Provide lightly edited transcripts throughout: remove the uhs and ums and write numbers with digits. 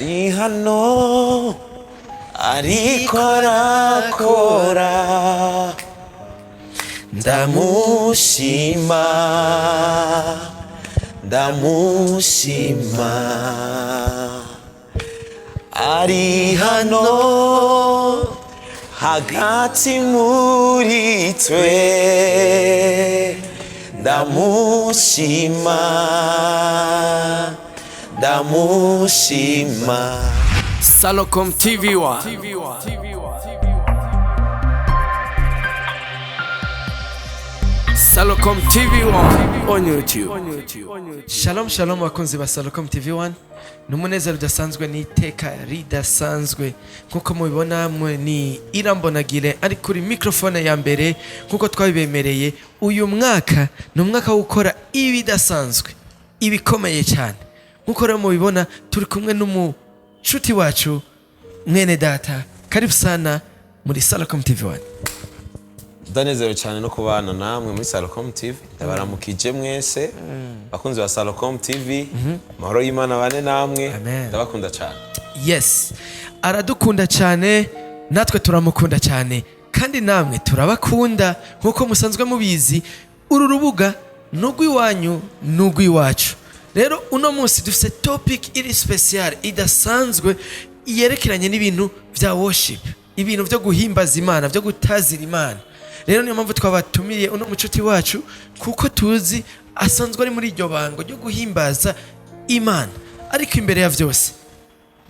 Ari hano, ariko arakora. Ndamushima, ndamushima. Ari hano hagati muri twe. Ndamushima, ndamushima. Salocom TV 1. Salocom TV 1 on YouTube. Shalom shalom, bakunzi ba Salocom TV 1. Ni umunezero udasanzwe n'iteka ridasanzwe. Nk'uko mubibona, mwe ni Irambonagire ari kuri microphone ya mbere. Nk'uko twabibemereye, uyu mwaka ni umwaka wo gukora ibidasanzwe, ibikomeye cyane. Nk'uko rero mubibona, turi kumwe n'umucuti wacu, mwene data. Karibu sana muri Salocom TV 1. Ndanezerewe cyane no kubana namwe muri Salocom TV. Ndabaramukije mwese, bakunzi ba Salocom TV. Amahoro y'Imana bane namwe. Amen. Ndabakunda cyane. Yes, aradukunda cyane, natwe turamukunda cyane, kandi namwe turabakunda. Nk'uko musanzwe mubizi, uru rubuga ni urw'iwanyu, ni urw'iwacu. Rero uno munsi dufite topic iri special, idasanzwe, yerekeranye n'ibintu bya worship, ibintu byo guhimbaza Imana, byo gutazira Imana. Rero niyo mpamvu twabatumiriye uno mucuti wacu, kuko tuzi asanzwe ari muri iryo bango ryo guhimbaza Imana. Ariko imbere ya byose,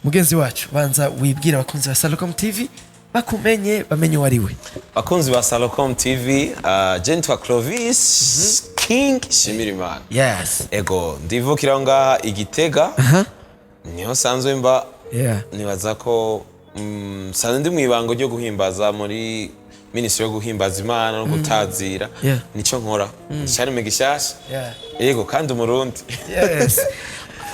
mugenzi wacu, banza wibwira abakunzi ba Salocom TV, bakumenye, bamenye uwo ari we. Bakunzi ba Salocom TV, je nitwa Clovis King Shimirimana. Ego, ndivukira aho ngaha i Gitega, niho nsanzwe mba. Nibaza ko nsanzwe ndi mu ibango ryo guhimbaza, muri minisitiri yo guhimbaza Imana no gutazira. Nico nkora cyari gishasha. Yego, kandi Umurundi. Yes,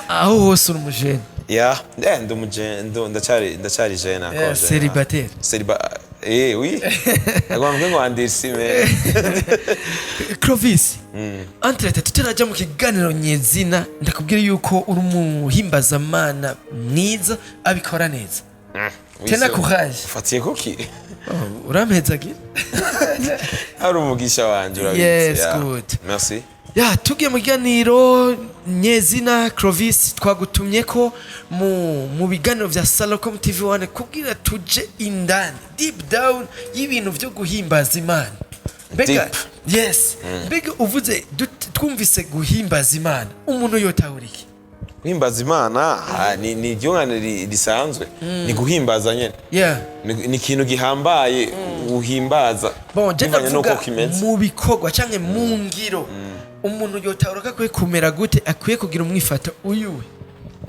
aho hose uri umujene. Ya, ndi umujene, ndacyari jeune encore. Jeune. Célibataire. Eh oui, nagomba mvuge ngo andirsi mais Clovis, entre tutarajya mu kiganiro nyezina, ndakubwira yuko uri umuhimbazamana mwiza, abikora neza. Tena courage. Ufatiye kuki? Oh, urampezagira. Hari umugisha wanje, urabizi. Yes, good. Merci. Ya, tugiye mu kiganiro nyezina. Clovis, twagutumye ko mu biganiro vya Salocom TV 1 kugira tuje indani, deep down y'ibintu vyo guhimbaza Imana. Mbega Deep. Yes, mbega uvuze twumvise guhimbaza Imana, umuntu yotahura iki? Guhimbaza Imana, ni iryungane risanzwe, ni guhimbaza nyene. Ni ikintu gihambaye uhimbaza Bon, je bivanye n'uko ndavuga kimeze. mu bikorwa canke mu ngiro, umuntu yotahura ko akwiye kumera gute, akwiye kugira umwifato uyuwe?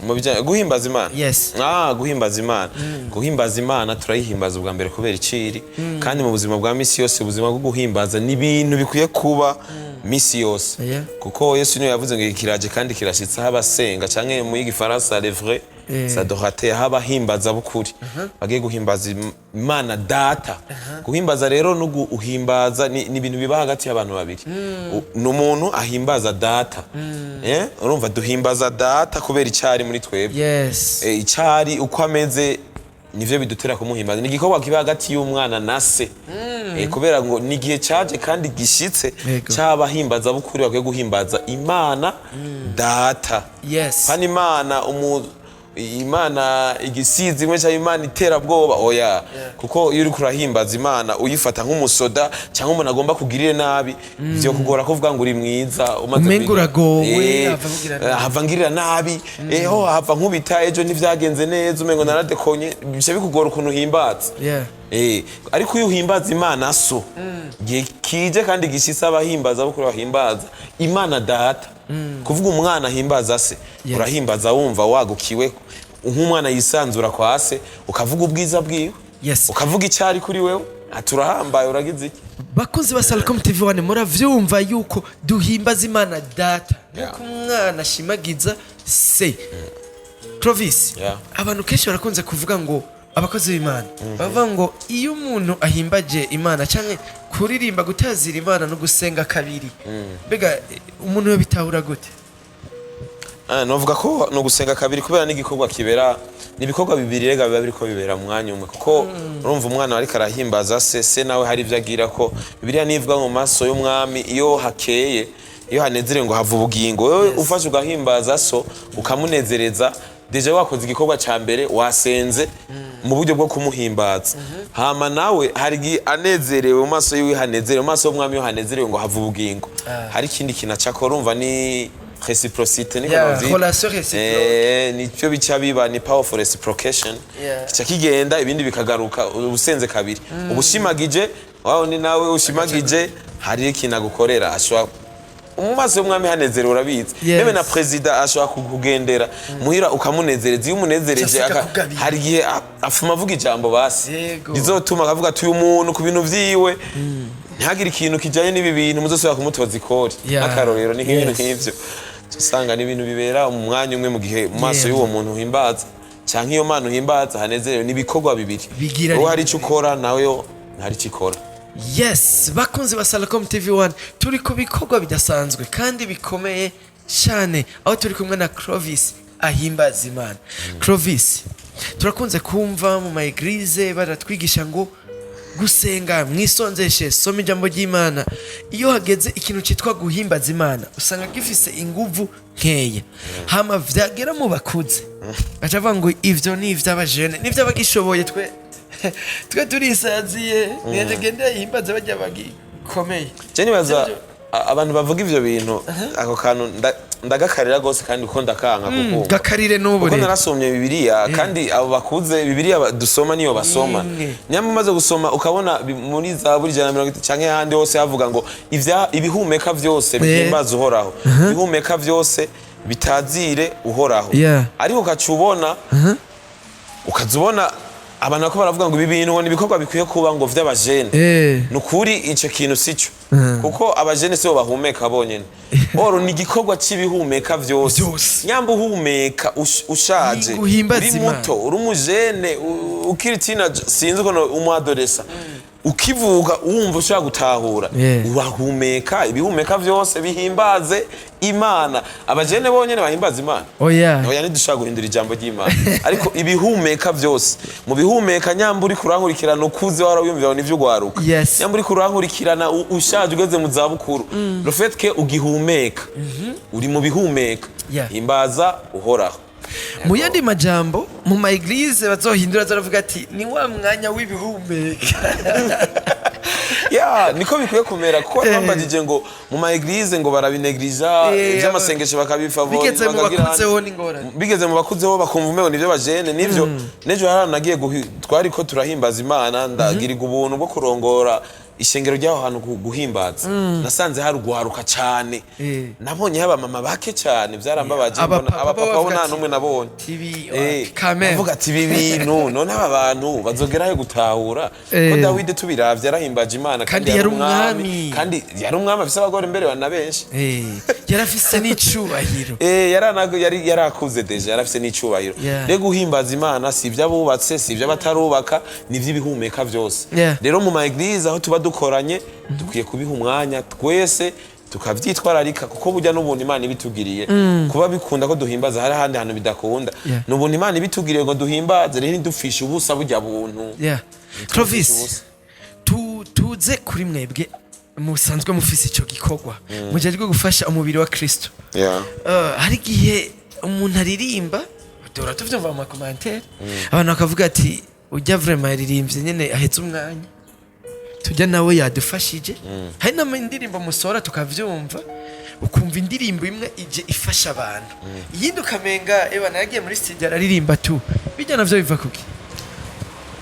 Mu bijyanye guhimbaza Imana? Yes. Ah, guhimbaza Imana, guhimbaza Imana turayihimbaza ubwa mbere kubera iciri, kandi mu buzima bwa misi yose, ubuzima bwo guhimbaza ni ibintu bikwiye kuba misi yose, kuko Yesu niwe yavuze ngo kiraje kandi kirashitse aho abasenga, canke mu y'igifaransa les vrais adorateurs, aho abahimbaza b'ukuri bagiye guhimbaza Imana Data. Guhimbaza rero no guhimbaza ni ibintu biba hagati y'abantu babiri. Ni umuntu ahimbaza Data. Urumva, duhimbaza Data kubera icyari muri twebwe. Icyari, uko ameze, nivyo bidutera kumuhimbaza. Ni igikorwa kiba hagati y'umwana na se. Kubera ngo ni igihe cyaje kandi gishitse cy'abahimbaza b'ukuri bakwiye guhimbaza Imana Data. Hano Imana Imana igisizi imwe cyangwa Imana iterabwoba, oya, kuko iyo uriko urahimbaza Imana uyifata nk'umusoda cyangwa umuntu agomba kugirire nabi, byo kugora kuvuga ngo uri mwiza umaze Umenga uragowe, hava kugira nabi. Hava ngirira nabi, eho hava nkubita, ejo ntivyagenze neza, umengo naradekonye, bica bikugora ukuntu uhimbaza. Ariko iyo uhimbaza Imana so, igihe kije kandi gishitse abahimbaza bukuru bahimbaza Imana Data, kuvuga umwana ahimbaza se. Urahimbaza wumva wagukiwe, nk'umwana yisanzura kwa se, ukavuga ubwiza bwiwe, ukavuga icyari kuri wewe, ati urahambaye, uragize iki. Bakunzi ba Salcom TV 1, muravyumva yuko duhimbaza Imana Data nkuko umwana ashimagiza se. Clovis, abantu kenshi barakunze kuvuga ngo abakozi b'Imana bavuga ngo iyo umuntu ahimbaje Imana canke kuririmba, gutazira Imana no gusenga kabiri. Mbega umuntu yo bitahura gute? Ah, novuga ko no gusenga kabiri kubera n'igikorwa kibera, ni ibikorwa bibiri rega biba biriko bibera mu mwanya umwe, kuko urumva umwana ariko arahimbaza se, se nawe hari ibyo agira, ko Bibiliya nivuga mu maso y'umwami iyo hakeye, iyo hanezerewe, ngo hava ubugingo. Wewe ufashe ugahimbaza so, ukamunezereza, déjà wakoze igikorwa ca mbere, wasenze mu buryo bwo kumuhimbaza. Hama nawe hari igihe anezerewe, mu maso yiwe hanezerewe, mu maso y'umwami iyo hanezerewe ngo hava ubugingo. Hari ikindi kintu acakora, urumva ni réciprocité, niko novyita. Relation réciproque. Nicyo bica biba, ni powerful reciprocation. Kica kigenda, ibindi bikagaruka. Ubusenze kabiri, ubushimagije wawe, ni nawe ushimagije, hari ikintu agukorera. Ashobora mu maso y'umwami hanezerewe, urabizi. Même na perezida ashobora kukugendera muhira ukamunezereza. Iyo umunezereje, Cyangwa se akakugabira. hari igihe afuma avuga ijambo basi rizotuma akavuga ati: "Uyu muntu ku bintu vyiwe ntihagire ikintu kijanye n'ibi bintu muzosubira kumutoza ikori." Nk'akarorero ni nk'ibintu nk'ivyo usanga ni ibintu bibera mu mwanya umwe, mu gihe mu maso y'uwo muntu uhimbaza canke iyo mana uhimbaza hanezerewe. Ni ibikorwa bibiri. Bigira Wowe hari rimwe. ico ukora, nawe hari ico ikora. Yes, bakunzi ba Salacom TV 1, turi ku bikorwa bidasanzwe kandi bikomeye cyane, aho turi kumwe na Clovis ahimbaza Imana. Clovis, turakunze kumva mu ma église baratwigisha ngo gusenga, mwisonzeshe, soma ijambo ry'Imana. Iyo hageze ikintu cyitwa guhimbaza Imana, usanga gifise inguvu nkeya. Hama vyagera mu bakuze, baca bavuga ngo ivyo ni ivy'abajene, ni ivy'abagishoboye, twe turisaziye, niyagende yihimbaze bajya bagikomeye. Je nibaza Sivyo? abantu bavuga ivyo bintu, ako kantu ndagakarira gose kandi uko ndakanka kukumva. Gakarire n'ubu Kuko rero. narasomye Bibiliya, kandi abo bakuze Bibiliya dusoma niyo basoma. Nimwe. Nyamara umaze gusoma ukabona muri Zaburi 130 canke ahandi hose havuga ngo ibihumeka vyose bihimbaza Uhoraho, ibihumeka vyose bitazire Uhoraho. Ariko ukaca ubona, ukaza ubona abantu bako baravuga ngo ibi bintu ngo ni ibikorwa bikwiye kuba ngo vy'abajene. Ni ukuri ico kintu sico, kuko abajene sibo bahumeka bonyene. Oro ni igikorwa c'ibihumeka vyose. Vyose. Nyamba uhumeka, ushaje, Guhimbaza uri Imana. muto, uri umujene, ukiri teenager, sinzi ukuntu, umu adolescent, ukivuka wumva ushobora gutahura, urahumeka. Ibihumeka vyose bihimbaze Imana. Abajene bonyene bahimbaza Imana? Oya. Oya, ntidushobora guhindura ijambo ry'Imana, ariko ibihumeka byose, mu bihumeka, nyamba uri kurankurikirana ukuze, wara wiyumvira ngo nivyo ugwaruka, nyamba uri kurankurikirana ushaje, ugeze mu zabukuru, le fait que ugihumeka, uri mu bihumeka, himbaza Uhoraho. Mu yandi majambo, mu ma église bazohindura, zaravuga ati ni wa mwanya w'ibihumeka. Ya, niko bikwiye kumera, kuko bambajije ngo mu ma église ngo barabinegirija, ivy'amasengesho bakabifavori. Bigeze mu bakagira. bakuzeho n'ingorane. Bigeze mu bakuzeho bakumva umengo nivyo bajene. Nivyo nejo hari ahantu nagiye twariko turahimbaza Imana, ndagirirwa ubuntu bwo kurongora ishengero ry'aho hantu guhimbaza. Nasanze hari ugwaruka cane. Nabonye haba mama bake cane, vyarambabaje. Mbona Abapapa abapapa bo bavuga nta ati, n'umwe nabonye. Tibi Navuga ati ibi bintu none aba bantu bazogerayo gutahura ko Dawidi tubiravye yarahimbaje Imana? Kandi yari umwami. Kandi yari umwami afise abagore mbere bana benshi. Yarafise n'icubahiro. Yari yarakuze déjà, yarafise n'icubahiro. Rero guhimbaza Imana si ivy'abubatse, si ivy'abatarubaka, ni ivy'ibihumeka vyose. Rero mu ma église aho tuba dukoranye, dukwiye kubiha umwanya twese, tukavyitwararika, kuko burya n'ubuntu Imana ibitugiriye kuba bikunda ko duhimbaza. Hari ahandi hantu bidakunda. Ni ubuntu Imana ibitugiriye ngo duhimbaze. Rero ntidupfishe ubusa burya buntu. Clovis, ubusa. Tuze kuri mwebwe musanzwe mufise ico gikorwa, mujejwe gufasha umubiri wa Kristo. Hari igihe umuntu aririmba, duhora tuvyumva mu ma commentaires, abantu bakavuga ati ujya vraiment yaririmbye nyene ahetse umwanya, tujya nawe yadufashije. Hari n'indirimbo musohora tukavyumva, ukumva indirimbo imwe ije ifasha abantu, iyindi ukamenga eba nayagiye muri studio araririmba tu. Bijya navyo biva kuki?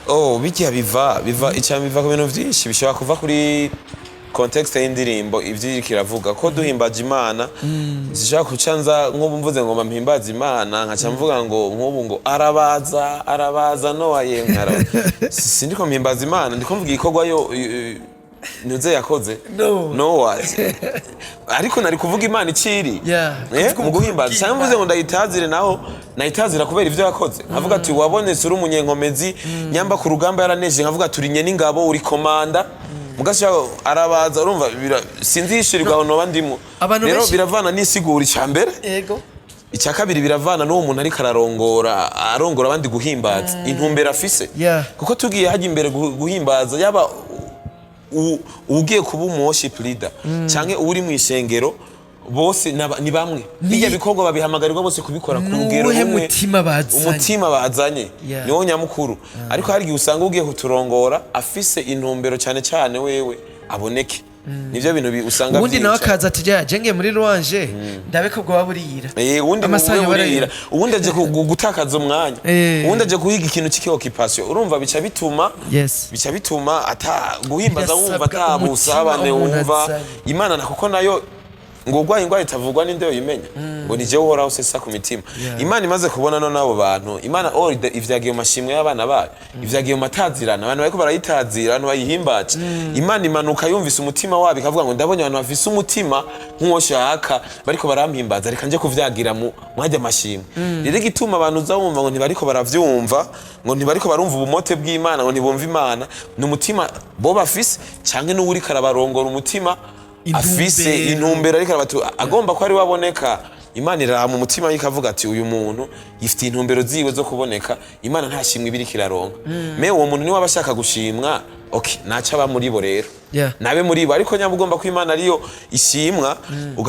Oh, bijya biva icya biva ku bintu vyinshi. Bishobora kuva kuri contexte y'indirimbo, ivyo iriko iravuga, ko duhimbaza Imana zishobora kuca nza nk'ubu mvuze ngo mpimbaza Imana, nkaca mvuga ngo nk'ubu ngo arabaza, arabaza Nowa, yemwe arabaza. Sindiko mpimbaza Imana, ndiko mvuga igikorwa yo ntuze yakoze. No. Nowa, ariko nari kuvuga Imana iciri. Kuvuga Mu guhimbaza cyangwa mvuze ngo ndayitazire, naho nayitazira kubera ivyo yakoze, nkavuga ati wabonetse uri umunyenkomezi, nyamba ku rugamba yaraneje, nkavuga turi n'ingabo, uri komanda mugasha arabaza. Urumva sinzi yishirirwa aho noba ndimo. Abantu Rero benshi- biravana n'isigura icya mbere. Ego. Icya kabiri, biravana n'uwo muntu ariko ararongora, arongora abandi guhimbaza, intumbero afise. Kuko tugiye hajya imbere guhimbaza, yaba ugiye kuba umu worship leader canke uri mu ishengero, bose ni bamwe. Bijya bikorwa babihamagarirwa bose kubikora ku rugero Nuwuhe rumwe. mutima bazanye? Umutima bazanye niwo nyamukuru. Ariko hari igihe usanga ugiye kuturongora afise intumbero cyane cyane wewe aboneke. Nivyo bintu usanga Ubundi nawe vyica. akaza ati: "Jya jenge muri louange, ndabe ko bwoba buriyira." Uwundi Amasaha wewe yoba burira, uwundi aje gutakaza umwanya, uwundi aje guhiga ikintu c'iki occupation. Urumva bica bituma bica bituma ata guhimbaza wumva Birasabwa ata umutima busabane umuntu wumva azanye. Imana na kuko nayo ngo urwaye ingwara itavugwa n'inde yoyimenya, ngo ni jewe uhoraho usesa ku mitima. Imana imaze kubona no n'abo bantu, Imana ivyagiye mu mashimwe y'abana bayo, ivyagiye mu matazirana, abantu bariko barayitazira, abantu bayihimbaje. Imana imanuka yumvise umutima wabo, ikavuga ngo: "Ndabonye abantu bafise umutima nk'uwo shaka, bariko barampimbaza, reka nje kuvyagira mu mwajya amashimwe." Rero igituma abantu uza wumva ngo ntibariko baravyumva, ngo ntibariko barumva ubumote bw'Imana, ngo ntibumva Imana, ni umutima bo bafise canke n'uwuriko arabarongora umutima afise, Intumbero. intumbero ariko arabatu agomba ko ari we aboneka. Imana iraba mu mutima we ikavuga ati: "Uyu muntu yifitiye intumbero ziwe zo kuboneka." Imana nta shimwe ibiriko iraronka. Mais uwo muntu niwe aba ashaka gushimwa, okay, naca aba muri bo rero. Nabe muri bo, ariko nyamba ugomba ko Imana ariyo ishimwa,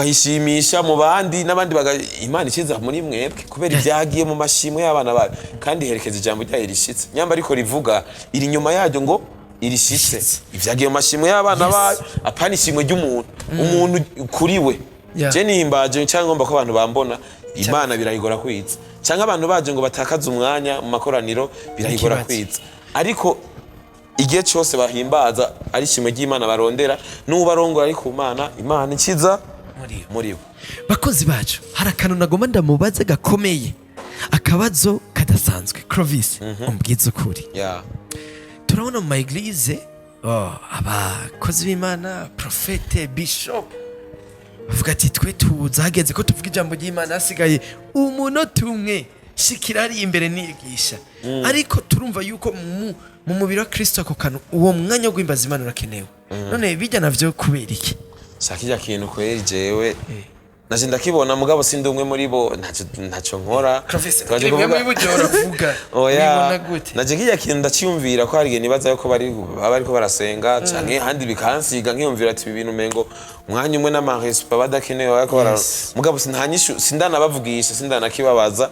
ukayishimisha mu bandi n'abandi Imana ikiza muri mwebwe kubera ibyagiye mu mashimwe y'abana bayo, kandi iherekeza ijambo ryayo rishitse. Nyamba ariko rivuga iri nyuma yaryo ngo irishitse, ivyagiye mu mashimwe y'abana bayo, apana ishimwe ry'umuntu, umuntu kuri we. Je nihimbaje cyangwa ngomba ko abantu bambona, Imana birayigora kwiza, cyangwa abantu baje ngo batakaze umwanya mu makoraniro, birayigora Ikibazo. kwiza. Ariko igihe cyose bahimbaza ari ishimwe ry'Imana barondera, n'ubarongora ari ku Mana, Imana ikiza Muri bo. muri bo. Bakozi bacu, hari akantu nagomba ndamubaze gakomeye, akabazo kadasanzwe. Clovis, umbwize ukuri. Turabona mu ma église, oh, abakozi b'Imana, prophète, bishop, bavuga ati: "Twe tuzageze ko tuvuga ijambo ry'Imana, hasigaye umunota umwe, shikira ari imbere nigisha." Ariko turumva yuko mu mubiri wa Kristo ako kantu, uwo mwanya wo guhimbaza Imana urakenewe. None bijya navyo kubera iki? Shaka kijya kintu kweri, jewe naje ndakibona, mugabo sindi umwe muri bo, ntacyo nkora. Clovis, Twaje rimwe muri buryo uravuga. Oya. Ubibona gute? Naje kijya kintu ndaciyumvira ko hari igihe nibaza yuko bari baba bariko barasenga, canke ahandi bikansiga nkiyumvira ati: "Ibi bintu umengo umwanya umwe n'amarespa badakenewe bariko bara." Mugabo sinta sindanabavugisha, sindanakibabaza.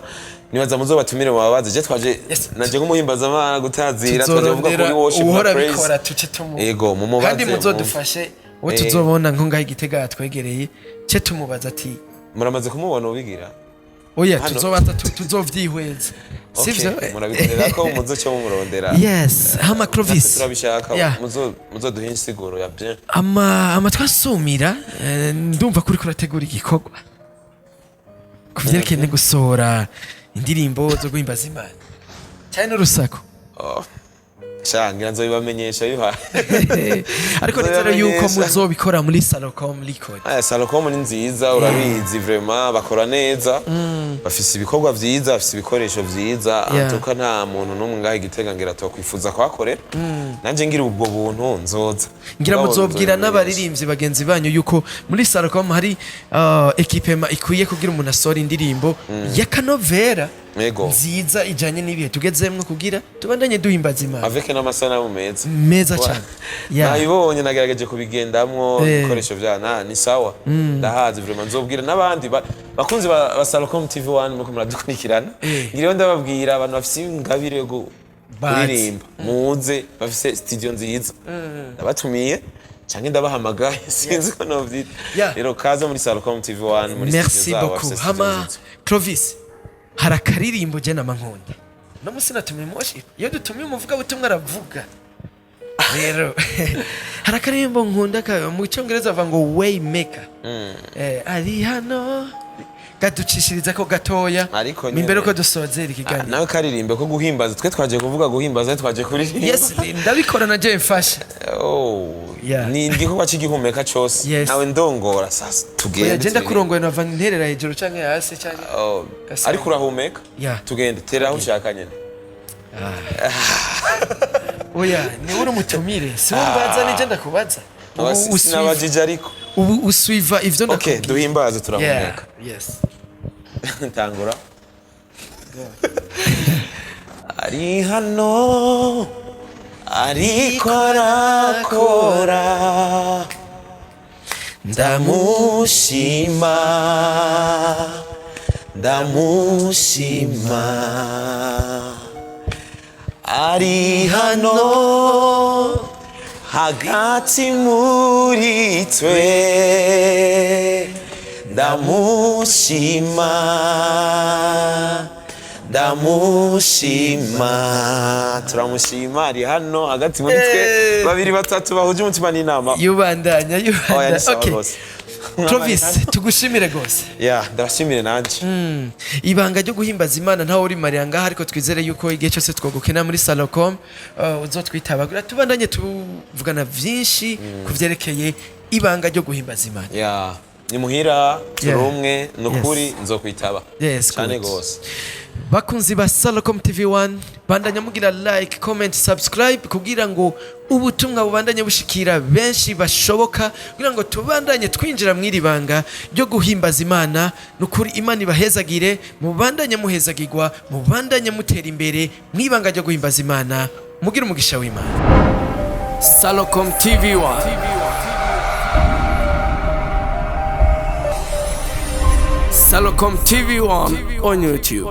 Nibaza muzobatumire mubabaze. Je twaje naje nk'umuhimbazamana gutazira, twaje kuvuga kuri worship na Uhora praise. bikora tuce tumu Ego, mumubaze, kandi muzodufashe uwo tuzobona nko ngaho igitega yatwegereye, ce tumubaza ati Muramaze kumubona ubigira? Oya. Hano. Tuzobanza tuzovyihweza, sivyo? Okay, murabikorera ko muzoca mumurondera. Yes, hama Natwe Clovis, turabishaka. Muzoduhe insiguro ya bien. Ama amatwi asumira, ndumva ko uriko urategura igikorwa ku vyerekeye no gusohora indirimbo zo guhimbaza Imana cyane n'urusaku. Oh. Sha, ngira nzobibamenyesha bihaye. Ariko nizera yuko Nzobibamenyesha. muzobikora muri Salocom Record. Aya, Salocom ni nziza, urabizi, vraiment bakora neza, bafise ibikorwa vyiza, bafise ibikoresho vyiza. Antuka nta muntu n'umwe ngaho igitega ngira tokwifuza kuhakorera. Nanje ngira ubwo buntu nzoza. Ngira Mugabo muzobwira nzobibamenyesha. n'abaririmbyi bagenzi banyu yuko muri Salocom hari équipement ikwiye kugira umuntu asohora indirimbo y'akanovera nziza ijanye n'ibihe tugezemwo, kugira tubandanye duhimbaza Imana. Avec n'amasanamu meza. Meza cyane. Nabibonye, nagerageje kubigendamwo. Ibikoresho vya na ni sawa, ndahazi vraiment. Nzobwira n'abandi bakunzi ba Salocom TV 1 muko muradukurikirana. Ngiriyo ndababwira abantu bafise ingabire yo Bazi. kuririmba, muze, bafise studio nziza. Ndabatumiye canke ndabahamagaye, sinzi ko novyita. Rero kaze muri Salocom TV 1 muri Merci studio zabo, beaucoup. bafise studio Hama nziza. Clovis, hari akaririmbo je nama nkunda. No musi natumiye moshi, iyo dutumiye umuvugabutumwa aravuga. Rero hari akaririmbo nkunda mu cyongereza bavuga ngo "Way Maker". Ari hano gaducishiriza ko gatoya Ariko nyene- imbere ko dusozera ikiganiro. Nawe karirimbe ko guhimbaza, twe twaje kuvuga guhimbaza, twaje kuririmba. Yes, ndabikora na je mfasha. Oh, ni igikorwa cy'igihumeka cose. Nawe ndongora sasa, tugende. Oya, je Turirimbe. ndakurongoye, nava nterera hejuru canke hasi canke Oh, Gasanga. ariko urahumeka. Tugende, tera aho ushaka nyene. Oya, ni uri umutumire, si wo mbaza, nije ndakubaza. Oya, Ubu sinabajije ariko. Ubu usuiva ivyo Okay, ndakubwiye. duhimbaze, turahumeka. Yeah, yes. Tangura. Ari hano, ariko arakora, ndamushima, ndamushima. Ari hano hagati muri twe, ndamushima, ndamushima. Turamushima, ari hano hagati muri twe. Babiri, batatu bahuje umutima n'inama. Yubandanya. Oya, Yubandanya. ni sawa Okay. rwose. Clovis, tugushimire rwose. Ya, ndabashimire nanjye. Ibanga ryo guhimbaza Imana ntawe urimarira ngaha, ariko twizere yuko igihe cyose twagukena muri Salocom uzotwitaba kugira tubandanye tuvugana vyinshi ku vyerekeye ibanga ryo guhimbaza Imana. Ya, ni muhira turi umwe, ni ukuri nzokwitaba cyane Good. rwose. Bakunzi ba Salocom TV 1, bandanya mugira like, comment, subscribe kugira ngo ubutumwa bubandanye bushikira benshi bashoboka, kugira ngo tubandanye twinjira mw'iri banga ryo guhimbaza Imana. Nukuri Imana ibahezagire, mubandanye muhezagirwa, mubandanye mutera imbere mw'ibanga ryo guhimbaza Imana. Mugire umugisha w'Imana. Salocom TV1. Salocom TV1 on YouTube.